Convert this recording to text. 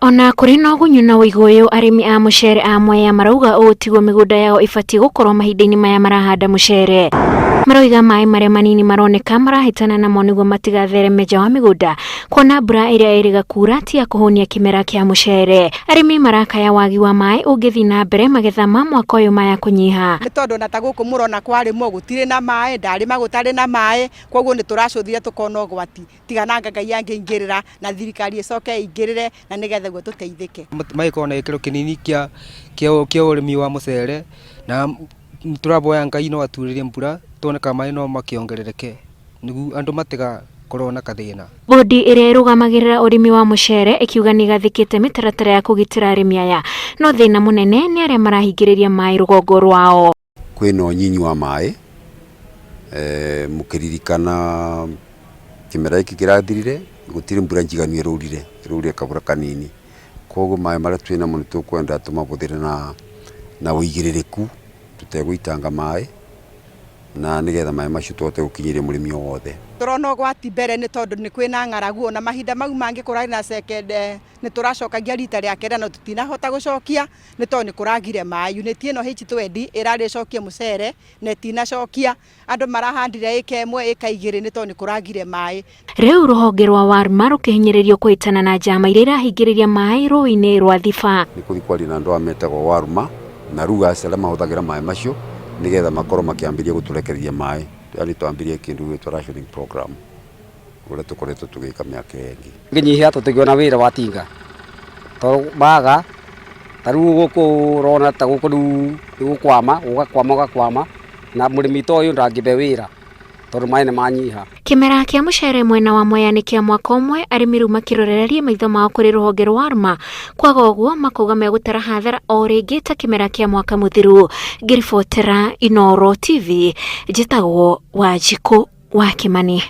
Ona kũrĩ na ũgunyu na ũigũ ũyũ, arĩmi a mũcere a Mwea marauga ũũ tiguo mĩgũnda yao ĩbatiĩ gũkorwo mahinda-inĩ maya marahanda mũcere. Maroiga maĩ marĩa manini maroneka marahĩtana namo nĩguo matigathereme nja wa mĩgũnda kuona mbura ĩrĩa ĩrĩga kura ti ya kũhũnia kĩmera kĩa mũcere. Arĩmi marakaya wagi wa maĩ ũngĩthiĩ na mbere magetha ma mwaka ũyũ maya kũnyiha. Nĩ tondũ ona ta gũkũ mũrona kwarĩmwo gũtirĩ na maĩ, ndarĩma gũtarĩ na maĩ, koguo nĩ tũracũthire tũkona ũgwati. Tiga nanga Ngai angĩingĩrĩra na thirikari ĩcoke ĩingĩrĩre na nĩgetha guo tũteithĩke. Magĩkorwo na gĩkĩro kĩnini kĩa kĩa ũrĩmi wa mũcere na tũraboya Ngai no aturĩrie mbura tuone kana maĩ no makĩongerereke nĩguo andũ matigakorwo na kathĩna. Bodi ĩrĩa ĩrũgamagĩrĩra ũrĩmi wa mũcere ĩkiuga nĩ ĩgathĩkĩte mĩtaratara ya kũgitĩra arĩmi aya, no thĩna mũnene nĩ arĩa marahingĩrĩria maĩ rũgongo rwao. Kwĩna ũnyinyi wa maĩ, mũkĩririkana kĩmera gĩkĩ kĩrathirire gũtirĩ mbura njiganu ĩraurire, ĩraurire kabura kanini, koguo maĩ marĩa twĩnamo nĩ tũkwenda tũmahũthĩre na ũigĩrĩrĩku tũtegũitanga maĩ na nĩgetha maĩ macio tũhote gũkinyĩria mũrĩmi o wothe. Tũrona ũgwati mbere nĩ tondũ nĩ kwĩna ng'aragu ona mahinda mau mangĩ kũrarĩ na second nĩ tũracokagia rita rĩa kerĩ no tũtinahota gũcokia nĩ tondũ nĩ kũragire maĩ. Unit ĩno H20 ĩrarĩ ĩcokie mũcere na ĩtinacokia, andũ marahandire ĩka ĩmwe ĩka igĩrĩ nĩ tondũ nĩ kũragire maĩ. Rĩu rũhonge rwa Warma rũkĩhinyĩrĩrio kũhĩtana na njama iria irahingĩrĩria maĩ rũĩ-inĩ rwa Thiba. Nĩ kũthiĩ kwaria na andũ aya metagwo Warma na Rugas arĩa mahũthagĩra maĩ macio nĩgetha makorwo makĩambĩrĩria gũtũrekereria maĩ, yaani twambĩrĩrie kĩndũ gĩgwĩtwo rationing program. Ũrĩa tũkoretwo tũgĩka mĩaka ĩyo ĩngĩ. Ngĩnyihia tũtingĩona wĩra wa tinga tondũ maga ta rĩu gũkũ ũrona ta gũkũ rĩu nĩ gũkwama gũgakwama ũgakwama na mũrĩmi ta ũyũ ndangĩbe wĩra tondũ maĩ nĩ manyiha. Kĩmera kĩa mũcere mwena wa Mwea nĩ kĩa mwaka ũmwe, arĩmi rĩu makĩrorereria maitho mao kũrĩ rũhonge rwa ARMA. Kwaga ũguo makauga megũtara hathara o rĩngĩ ta kĩmera kĩa mwaka mũthiru. Ngĩribotera Inooro TV, njĩtagwo Wanjikũ wa Kĩmani.